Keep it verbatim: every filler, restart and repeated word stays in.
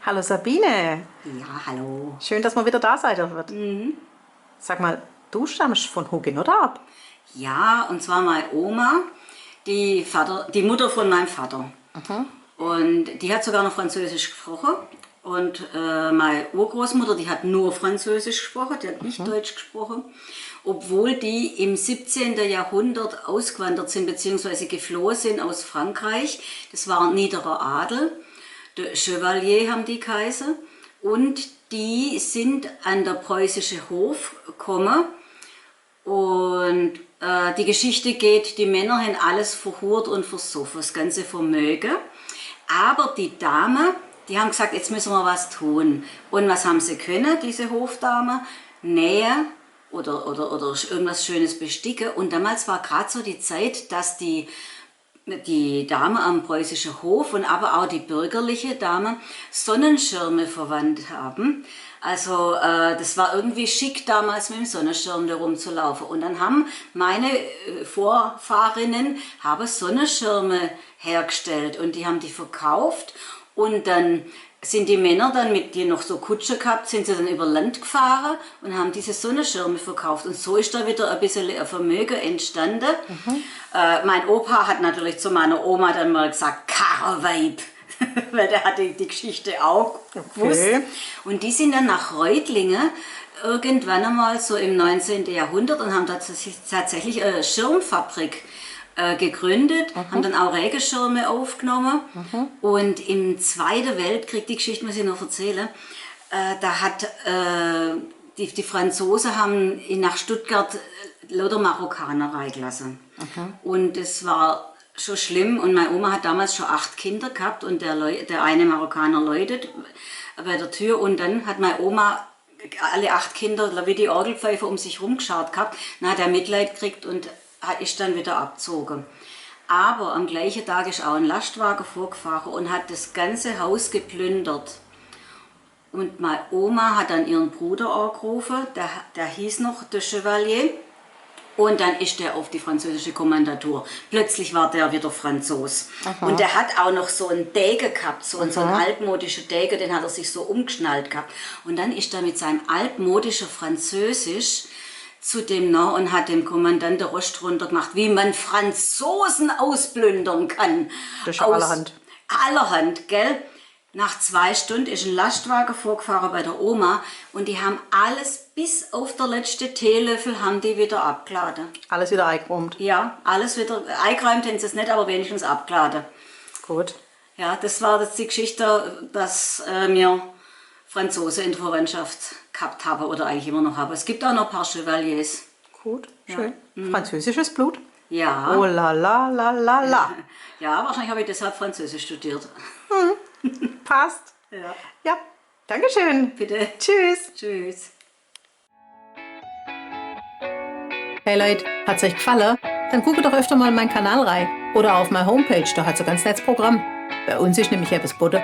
Hallo Sabine. Ja, hallo. Schön, dass man wieder da sein darf. Mhm. Sag mal, du stammst von Hugenotten ab? Ja, und zwar meine Oma, die Vater, die Mutter von meinem Vater. Mhm. Und die hat sogar noch Französisch gesprochen. Und äh, meine Urgroßmutter, die hat nur Französisch gesprochen, die hat nicht Deutsch gesprochen, obwohl die im siebzehnten Jahrhundert ausgewandert sind, beziehungsweise geflohen sind aus Frankreich. Das war ein niederer Adel, der Chevalier haben die geheißen. Und die sind an der preußische Hof gekommen. Und äh, die Geschichte geht, die Männer haben alles verhurt und versoffen, das ganze Vermögen. Aber die Damen, die haben gesagt, jetzt müssen wir was tun. Und was haben sie können, diese Hofdamen? Nähen oder, oder, oder irgendwas Schönes besticken. Und damals war gerade so die Zeit, dass die, die Damen am preußischen Hof und aber auch die bürgerliche Dame Sonnenschirme verwandt haben. Also äh, das war irgendwie schick damals, mit dem Sonnenschirm da rumzulaufen. Und dann haben meine äh, Vorfahrinnen haben Sonnenschirme hergestellt und die haben die verkauft. Und dann sind die Männer dann, mit die noch so Kutsche gehabt, sind sie dann über Land gefahren und haben diese Sonnenschirme verkauft. Und so ist da wieder ein bisschen ein Vermögen entstanden. Mhm. Äh, mein Opa hat natürlich zu meiner Oma dann mal gesagt, Karreweib, weil der hat die, die Geschichte auch gewusst. Okay. Und die sind dann nach Reutlingen irgendwann einmal so im neunzehnten Jahrhundert und haben tatsächlich, tatsächlich eine Schirmfabrik äh, gegründet, mhm, haben dann auch Regenschirme aufgenommen. Mhm. Und im Zweiten Weltkrieg, die Geschichte muss ich noch erzählen, äh, da hat äh, die, die Franzosen haben in, nach Stuttgart äh, lauter Marokkaner reingelassen. Mhm. Und es war schon schlimm. Und meine Oma hat damals schon acht Kinder gehabt und der, Leu der eine Marokkaner läutet bei der Tür. Und dann hat meine Oma alle acht Kinder wie die Orgelpfeife um sich rumgeschart gehabt. Dann hat er Mitleid gekriegt und hat, ist dann wieder abgezogen. Aber am gleichen Tag ist auch ein Lastwagen vorgefahren und hat das ganze Haus geplündert. Und meine Oma hat dann ihren Bruder angerufen, der, der hieß noch der Chevalier. Und dann ist der auf die französische Kommandatur. Plötzlich war der wieder Franzos. Aha. Und der hat auch noch so einen Degen gehabt, so, einen- so einen, aha, altmodischen Degen, den hat er sich so umgeschnallt gehabt. Und dann ist er mit seinem altmodischen Französisch zu dem noch und hat dem Kommandant den Rost runtergemacht, wie man Franzosen ausplündern kann. Das ist ja aus allerhand. Allerhand, gell? Nach zwei Stunden ist ein Lastwagen vorgefahren bei der Oma und die haben alles, bis auf der letzte Teelöffel, haben die wieder abgeladen. Alles wieder eingeräumt? Ja, alles wieder, eingeräumt haben sie es nicht, aber wenigstens abgeladen. Gut. Ja, das war jetzt die Geschichte, dass äh, wir Franzosen in der Verwandtschaft gehabt haben oder eigentlich immer noch haben. Es gibt auch noch ein paar Chevaliers. Gut, ja, schön. Mhm. Französisches Blut? Ja. Oh la la la la la. Ja, wahrscheinlich habe ich deshalb Französisch studiert. Hm. Passt. Ja. Ja, danke schön. Bitte. Tschüss. Tschüss. Hey Leut, hat's euch gefallen? Dann guckt doch öfter mal in meinen Kanal rein oder auf meine Homepage, da hat's ein ganz nettes Programm. Bei uns ist nämlich etwas geboten,